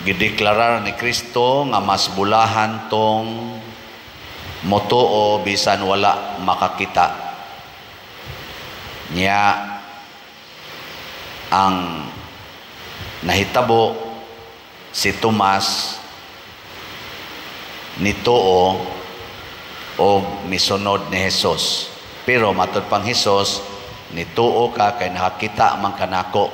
Gideklarar ni Kristo nga mas bulahan tong motuo bisan wala makakita. Nya ang nahitabo, si Tomas nituo og misunod ni Jesus. Pero matud pang Hesus, "Nituo ka kay nakakita man kanako.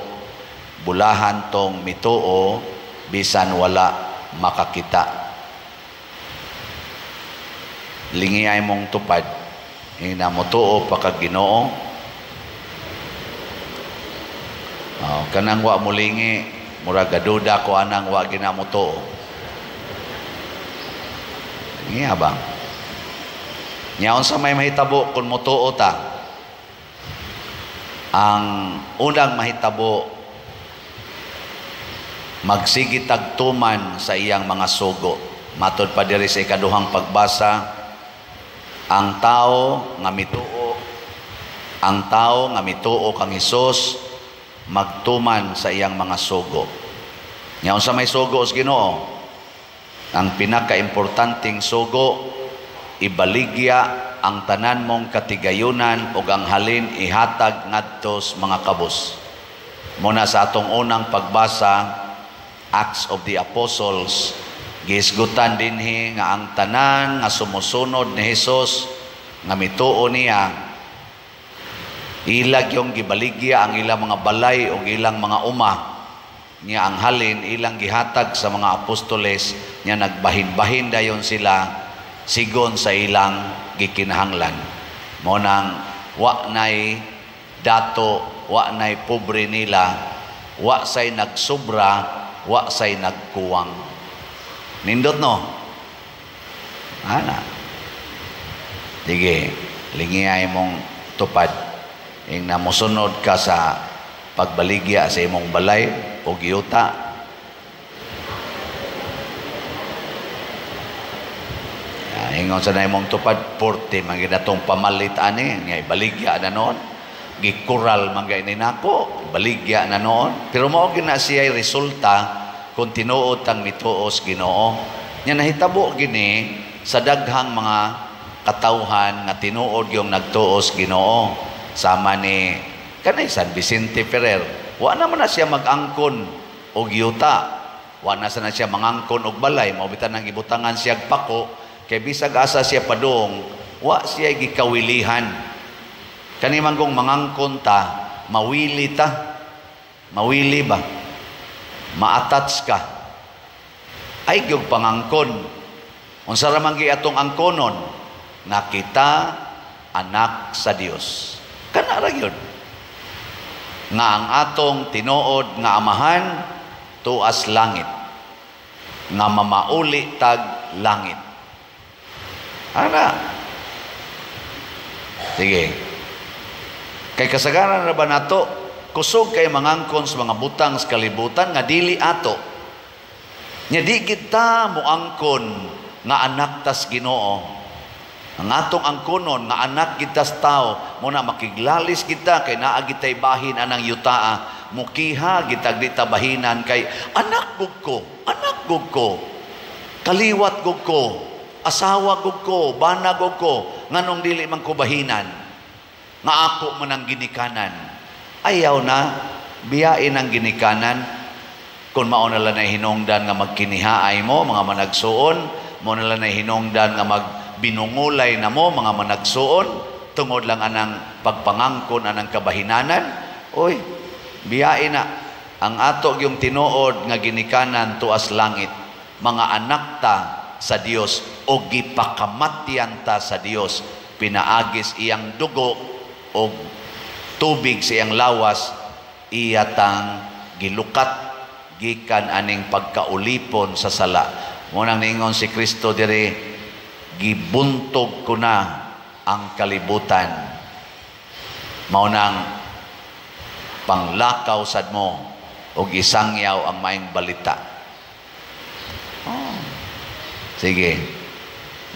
Bulahan tong mituo bisan wala makakita." Lingiay mong tupad. Ina, motuo pa kag Ginoo? Oh, kanang wa mulingi, murag gaduda ko anang wa gina motuo. Lingi ba? Nya unsa may mahitabo kung motuo ta? Ang unang mahitabo, magsige tag tuman sa iyang mga sugo. Matod pa diri sa ikaduhang pagbasa, ang tao nga mituo, ang tao nga mituo kang Hesus magtuman sa iyang mga sugo. Nya unsa may sugo sa Ginoo? Ang pinakaimportanteng sugo, ibaligya ang tanan mong katigayunan ug ang halin ihatag ngadto sa mga kabus. Muna sa atong unang pagbasa, Acts of the Apostles, gihisgutan dinhi nga ang tanan nga sumusunod ni Hesus, nga mituo niya, ilag yung gibaligya ang ilang mga balay o ilang mga uma niya, ang halin ilang gihatag sa mga apostoles niya, nagbahin-bahin dayon sila sigon sa ilang gikinahanglan. Mo nang wa nay dato, wa nay pobre nila, wa say nagsobra, wa say nagkuwang. Nindot, no? Ana. Sige, lingiay mong tupad. Ing namusunod ka sa pagbaligya sa imong balay o giyuta. Ingon sa na imong tupad, 40 man gid atong pamalit ani nga ibaligya na noon. Gikural man gay ni nako, baligya na noon. Pero mao gid na siya resulta kung tinuod tang mituos Ginoo. Nya nahitabo gini sa daghang mga katawhan nga tinuod yung nagtuos Ginoo. Sama ni kanay San Vicente Ferrer, wa naman na siya mag-angkon og yuta, wa na sa na siya mangangkon og balay, mao bitan ang gibutangan siya og pako kay bisag asa siya padung, wa siya gikawilihan. Kani man kung mangangkon ta, mawili ta. Mawili ba? Ma-attach ka. Ay gyud pangangkon. Unsa ra man gi atong angkonon? Nga kita anak sa Dios. Kana ra gyud. Nga ang atong tinuod nga amahan tuas langit. Nga mamauli tag langit. Ana. Sige. Kay kasagaran ra ba nato, kusog kay mangangkon sa mga butang sa kalibutan nga dili ato. Nya di kita moangkon nga anak tas Ginoo. Ang atong angkonon nga anak kita sa tao, mo na makiglalis kita kay naa gitay bahin anang yutaa, mukiha gitag di ta bahinan kay anak gug ko, anak gug ko, kaliwat gug ko, asawa gug ko, bana gug ko, nganong dili man ko bahinan, nga ako man ang ginikanan. Ayaw na biyain ang ginikanan. Kung mao na lang na hinungdan nga magkinihaay mo mga managsuon, mao na lang na hinungdan nga magbinungulay na mo mga managsuon, tungod lang anang pagpangangkon anang kabahinanan. Oy, biyain na ang ato yung tinuod nga ginikanan tuas langit, mga anak ta sa Dios o gipakamatyan ta sa Dios pinaagis iyang dugo o tubig sa iyang lawas, iya tang gilukat gikan aning pagkaulipon sa sala. Munang niingon si Kristo diri, gibuntog ko na ang kalibutan. Mao nang panglakaw sad mo og isangyaw ang maayong balita. Oh. Sige,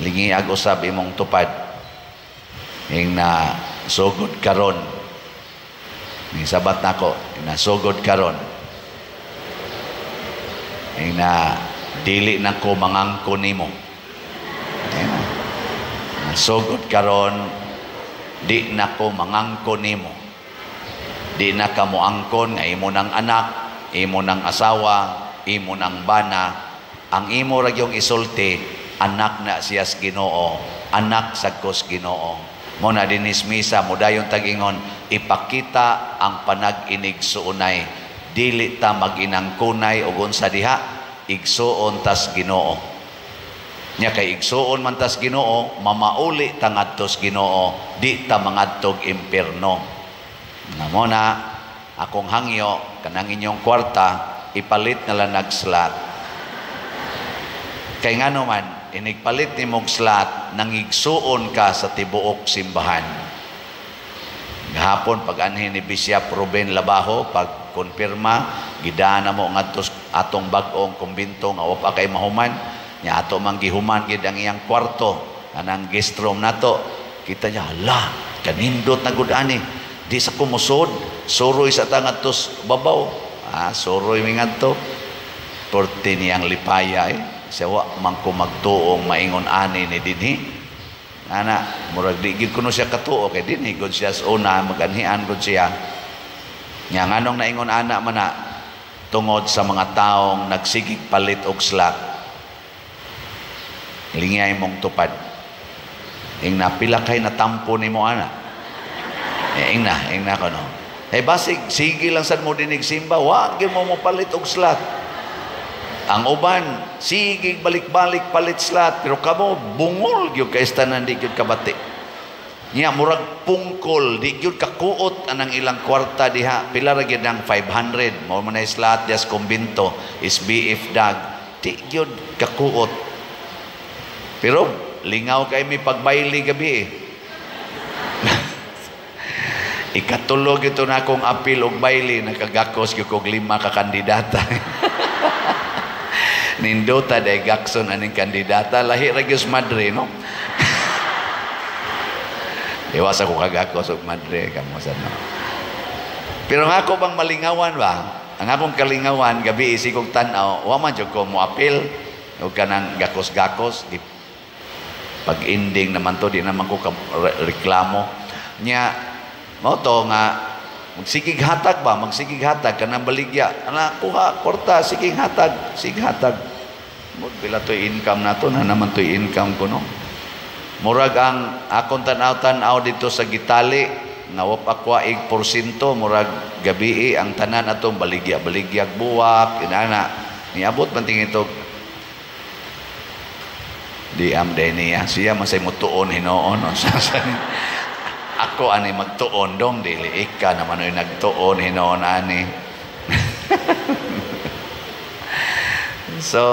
lingiag usab imong tupad. Ing na sugod karon. Ni sabat nako, ing nasugod karon. Ing na dili na ko mangangkon nimo. Ayan. Sugod karon, di na ko mangangkon nimo. Di na ka moangkon nga imo ng anak, imo ng asawa, imo ng bana. Ang imo ra gyung isulti, anak na siya sa Ginoo, anak sa kos Ginoo. Mo na dinis misa modayon tag-ingon, ipakita ang panag-inigsuonay. Dili ta mag-inangkunay og unsa diha, igsuon tas Ginoo. Nya kay igsuon man tas Ginoo, mamauli ta ngadtos Ginoo, di ta mangadtog impierno. Nga mo na akong hangyo, kanang inyong kwarta ipalit na lang nag-slot. Kay ngano man, inigpalit nimog slot, nangigsuon ka sa tibuok simbahan. Gahapon pag anhin ni Bishop Ruben Labajo, pag konfirma, gidana mo ngadto atong bag-ong kumbinto nga wa pa kay mahuman. Nya ato man gihuman gid ang iyang kwarto, anang guest room nato. Kita niya, hala, kanindot na gud ani. Di sa kumusod, suroy sa ta ngadto babaw. Ah, suroy mi ngadto. Porte niyang lipaya eh. Siya wa man ko magtuong maingon ani ni dinhi. Ana, murag di gyud kuno siya katuo kay dinhi gud siya sa una, maganhian gud siya. Nya nganong naingon ana man na tungod sa mga taong nagsigig palit og slot. Lingay mong tupad. Ing na pila kay natampo nimo ana. Eh, ing na kono. Eh basig sige lang sad mo dinig simba, wa gyud mo mopalit og slot. Ang uban sige balik-balik palit slot, pero kamo bungol gyud kay tanan, di gyud kabati. Nya murag pungkol, di gyud kakuot anang ilang kwarta diha. Pila ra gyud ang 500 mao man ay slot dias kumbinto is BF dag. Di gyud kakuot. Pero lingaw kay mi pagbayli gabi eh. Ikatulog ito na akong apil og bayli, nakagakos gyud kog lima ka kandidata. Nindota day gakson aning kandidata, lahi ra gyud madre, no? Iwas ako kagakos og madre kamo sa no. Pero ang ako bang malingawan ba? Ang akong kalingawan gabi isi kog tan-aw, wa man jud ko moapil og kanang gakos-gakos di pag ending naman to, di naman ko reklamo. Nya mao to nga magsigig hatag ba, magsigig hatag kanang baligya, ana kuha kwarta, sige hatag, sige hatag. Mo pila to'y income nato na naman to'y income ko, no. Murag ang akong tan-aw-tan-aw dito sa gitali nga wa pa kwaig porsyento, murag gabii ang tanan atong baligya, baligyag buwak inana niabot man tingin ito di am day niya siya man say mutuon hinuon ako ani magtuon dong dili ika naman oy nagtuon hinuon ani. So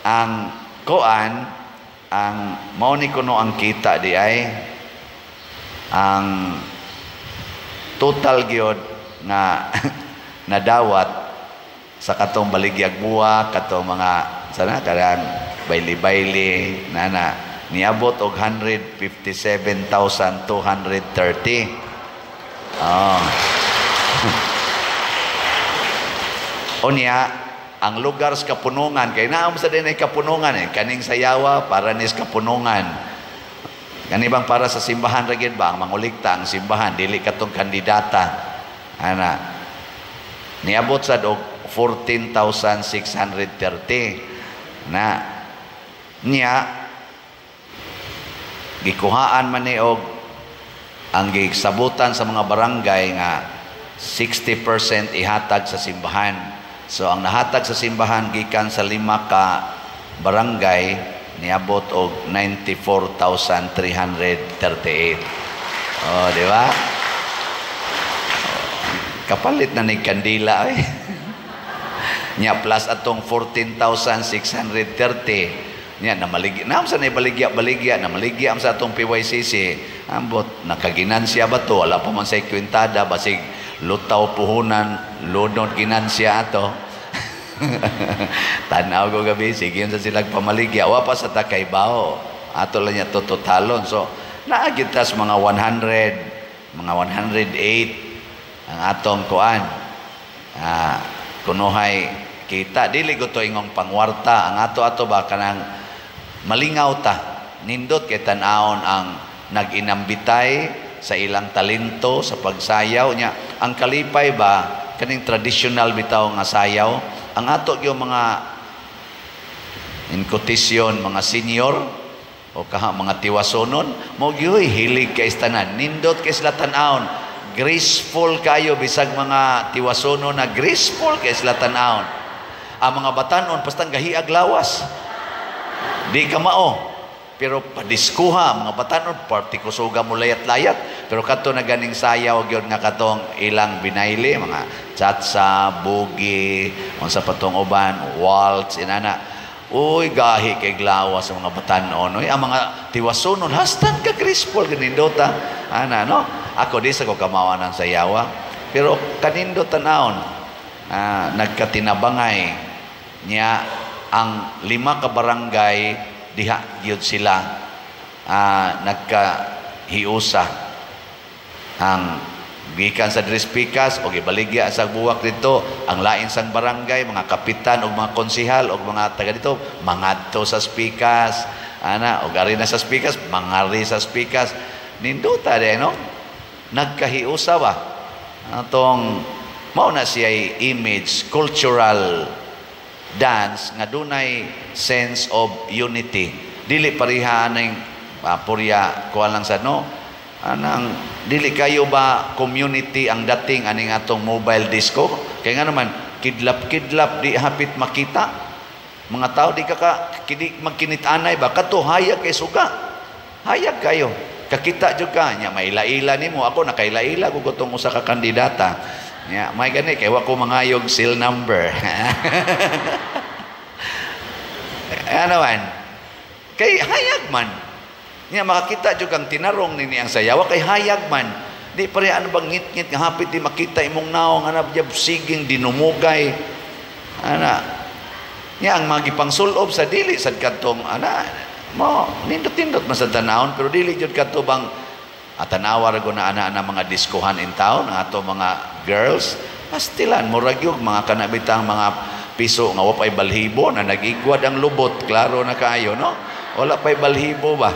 ang kuan ang mao ni kuno ang kita di ay ang total gyud nga nadawat sa katong baligyag buwak, katong mga sana karang bayli-bayli nana niabot og 157,230. Oh. Unya ang lugar sa kapunungan kay naam sa dinay kapunungan eh kaning sayawa para nis kapunungan. Kani bang para sa simbahan ra gyud ba ang mangulikta ang simbahan, dili katong kandidata ana niabot sad og 14,630 na. Niya gikuhaan man ni og ang gisabutan sa mga barangay nga 60% ihatag sa simbahan. So ang nahatag sa simbahan gikan sa 5 ka barangay niabot og 94,338. Oh, di ba? Kapalit na ni kandila eh. Nya plus atong 14,630. Nya namaligya. Naam sa na baligya baligya namaligya am sa atong PYCC. Ambot nakaginansya ba to? Wala pa man sa kwintada, basig lutaw puhunan, lunod ginansya ato. Tanaw ko gabi, sige sa silag pamaligya. Wa pa sa takay bao. Ato lang niya to totalon. So, naagitas mga 100, mga 108 ang atong kuan. Kunuhay Kita dili ko to ingong pangwarta ang ato-ato ba kanang malingaw ta. Nindot kay tan-awon ang nag-inambitay sa ilang talento sa pagsayaw nya. Ang kalipay ba kaning traditional bitaw nga sayaw ang ato gyud mga inkotisyon mga senior o kaha mga tiwasonon mo gyud hilig kay tanan, nindot kay sila tan-awon, graceful kayo bisag mga tiwasonon na graceful kay sila tan-awon. Ang mga batanon pastang gahiag lawas, di ka mao pero padiskuha mga batanon party kusuga mo layat-layat, pero kadto na ganing sayaw gyud nga katong ilang binayle mga tsatsa, boogie, unsa pa tong uban, waltz inana. Uy, gahi kay glawa sa mga batanon. Uy, ang mga tiwasonon hastan ka graceful ganindota ana no. Ako di sa ko kamawanan sa yawa, pero kanindot tanawon nagkatinabangay niya ang 5 ka barangay diha gyud sila nagkahiusa. Ang gikan sa Tres Picas o gibaligya sa buwak dito ang lain sang barangay, mga kapitan og mga konsehal og mga taga dito mangadto sa Spikas ana, og ari na sa Spikas mangari sa Spikas. Nindota de no, nagkahiusa ba atong mao na siya image cultural dance nga dunay sense of unity. Dili pareha ning purya kuan lang sa no anang dili kayo ba community ang dating aning atong mobile disco kay nga naman kidlap-kidlap di hapit makita mga tao di ka kidi magkinit-anay ba kadto hayag kay suga, hayag kayo kakita jud ka nya maila-ila nimo. Ako nakaila-ila ko gutong usa ka kandidata nya may gani kay wa ko mangayog seal number. Ano man kay hayag man nya makakita jud kang tinarong nini ang sayawa kay hayag man di pare ano bang ngit-ngit nga hapit di makita imong naong ana jab siging dinumugay ana nya ang mga gipangsulob sa dili sad kadtong ana mo nindot-nindot man sa tanawon, pero dili jud kadto bang atanawa ra na ana ana mga diskuhan in town ang ato mga girls pastilan murag yug mga kanabitang mga piso nga wa pay balhibo na nag-igwad ang lubot, klaro na kaayo no, wala pay balhibo ba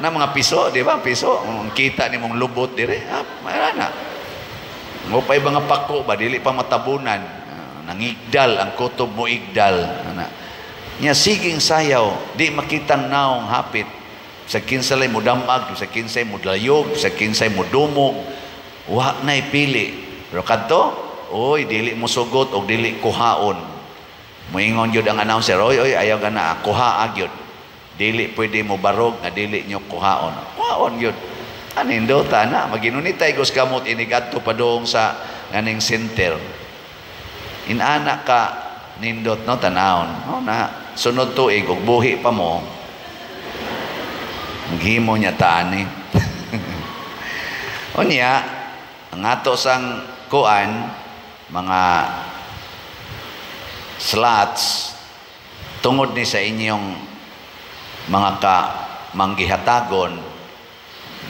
na mga piso, di ba? Piso kita nimong lubot dire ah na wa pay mga pako ba dili pa matabunan, nangigdal ang kutob mo igdal ana nya siging sayaw di makitang naong hapit sa kinsay mo damag, sa kinsay mo dlayog, sa kinsay mo dumog, wa nay pili. Pero kadto, oy dili mo sugot og dili kuhaon. Moingon gyud ang announcer, oy oy ayaw gana kuhaa gyud. Dili pwede mo barog nga dili nyo kuhaon. Kuhaon gyud. Anindota na maginunitay gos kamot inigadto padung sa ganing center. Inana ka nindot no tanawon. No na sunod tuig og buhi pa mo. Maghimo niya taani. Unya, ang ato sang kuan, mga slots, tungod ni sa inyong mga kamanggihatagon,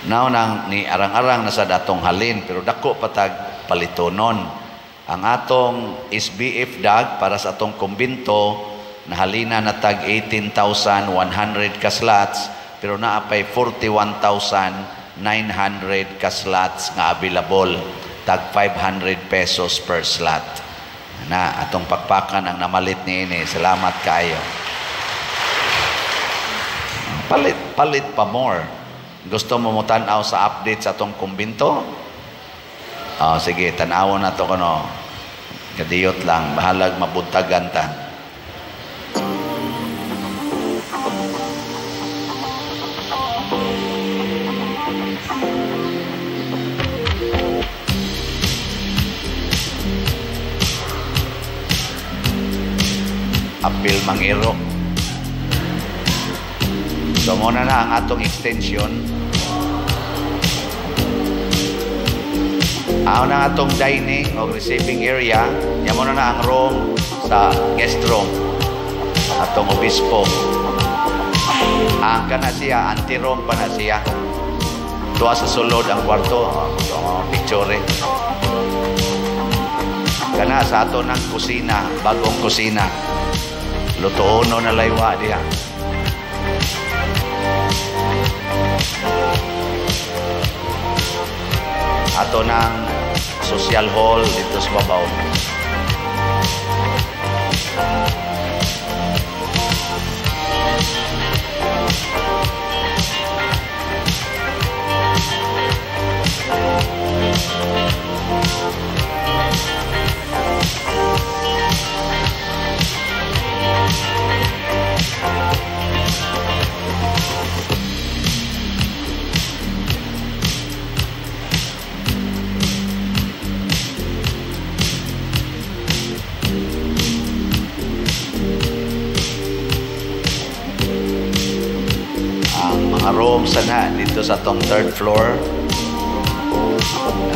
naunang ni arang-arang na sa datong halin, pero dako patag palitonon. Ang atong SBF dag para sa atong kumbinto, nahalina na tag 18,100 ka slots, pero naa pay 41,900 ka slots nga available, tag 500 pesos per slot. Na atong pakpakan ang namalit niini. Salamat kaayo. Palit palit pa more. Gusto mo mo tan-aw sa update sa atong kumbinto? Oh, sige, tan-awon na to kuno. Kadiyot lang, bahalag mabuntagan ta. Apil mangiro. So muna na ang atong extension. Aw na atong dining o receiving area. Nya muna na ang room sa guest room. Atong obispo. Ang kana siya, anti-room pa na siya. Tuwa sa sulod ang kwarto. Oh, picture. Kana sa ato ng kusina, bagong kusina. Lutuono na laywa diha. Ato ng social hall dito sa babaw. Room sana dito sa tong third floor.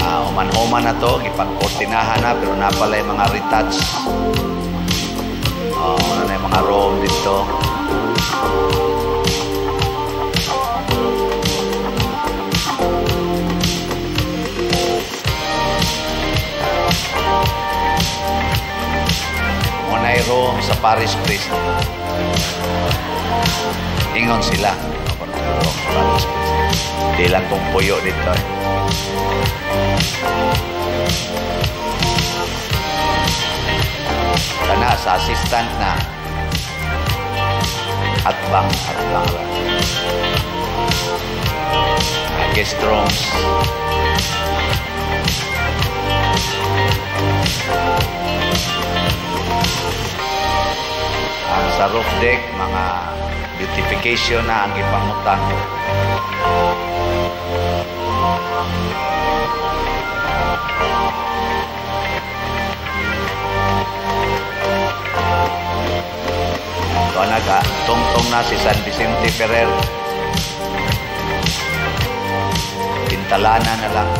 Human-human na to, gipagkortinahan na, pero napala yung mga retouch. Ano na yung mga room dito. Muna'y room sa parish priest. Ingon sila. Di lang kong puyo dito eh. Kana sa assistant na atbang ra. Guest rooms. Ang sa roof deck, mga beautification na ang ipangutang. Ito naga, tungtong na si San Vicente Ferrer. Pintalana na lang.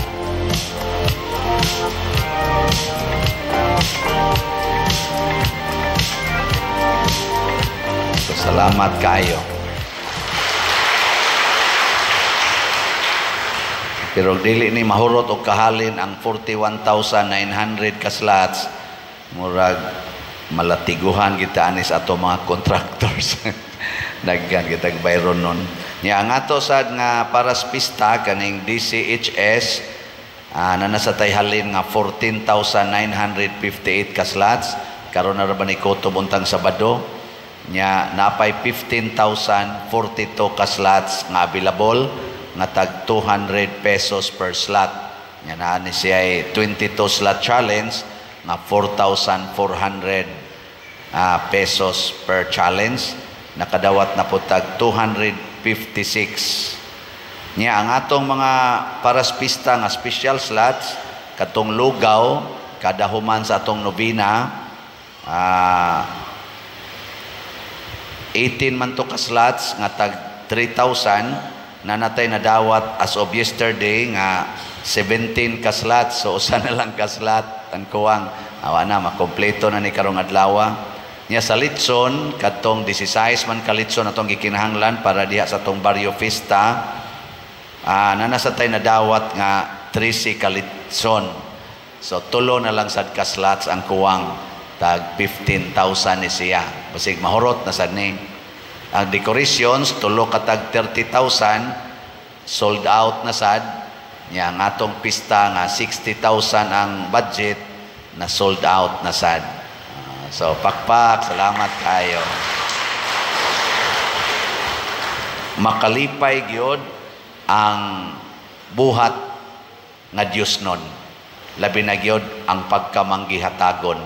So, salamat kayo. Pero dili ni mahurot og kahalin ang 41,900 ka slots, murag malatiguhan kita anis ato mga contractors. Daghan kitag bayron nun. Nya ang ato sad nga para sa pista kaning DCHS na nasa tay halin nga 14,958 ka slots karon na ra ba ni kutob untang Sabado. Nya napay 15,042 ka slots nga available nga tag 200 pesos per slot. Nya naa ni siya 22 slot challenge nga 4,400 pesos per challenge. Nakadawat na po tag 256. Nya ang atong mga paraspista nga special slots katong lugaw kada human sa atong novena, 18 man to ka slots nga tag 3,000 na natay nadawat as of yesterday nga 17 ka slots. So usa na lang ka slot ang kuwang. Awa na makompleto na ni karong adlaw. Nya sa litson katong 16 man ka litson atong gikinahanglan para diha sa atong barrio fiesta, na nasa tay nadawat nga 13 ka litson. So tulo na lang sad ka slots ang kuwang, tag 15,000 ni siya. Basig mahurot na sad ni. Ang decorations tulo ka tag 30,000, sold out na sad. Nya ang atong pista nga 60,000 ang budget na sold out na sad. So pakpak, salamat kayo. Makalipay gyud ang buhat nga Dios nun. Labi na gyud ang pagkamanggihatagon.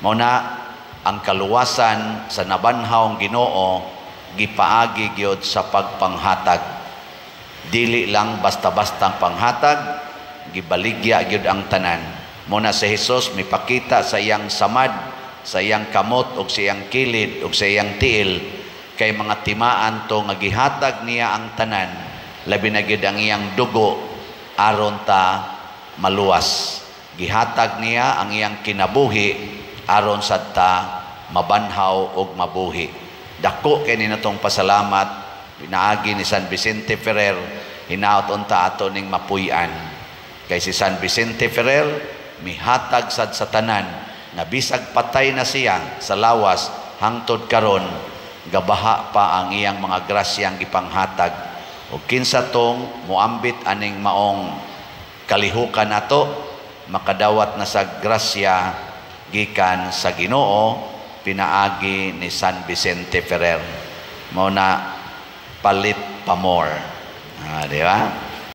Mao na ang kaluwasan sa nabanhawng Ginoo gipaagi gyud sa pagpanghatag. Dili lang basta-bastang panghatag, gibaligya gyud ang tanan. Mao na si Jesus mipakita sa iyang samad, sa iyang kamot ug sa iyang kilid ug sa iyang tiil kay mga timaan to nga gihatag niya ang tanan, labi na gyud ang iyang dugo aron ta maluwas. Gihatag niya ang iyang kinabuhi aron sad ta mabanhaw ug mabuhi. Dako kay ni natong pasalamat pinaagi ni San Vicente Ferrer, hinaot unta ato ning mapuy-an. Kay si San Vicente Ferrer mihatag sad sa tanan, Nga bisag patay na siya sa lawas, hangtod karon gabaha pa ang iyang mga grasyang gipanghatag. O kinsa tong muambit aning maong kalihukan nato, makadawat na sa grasya gikan sa Ginoo pinaagi ni San Vicente Ferrer. Mao na, palit pa more. Ah, di ba?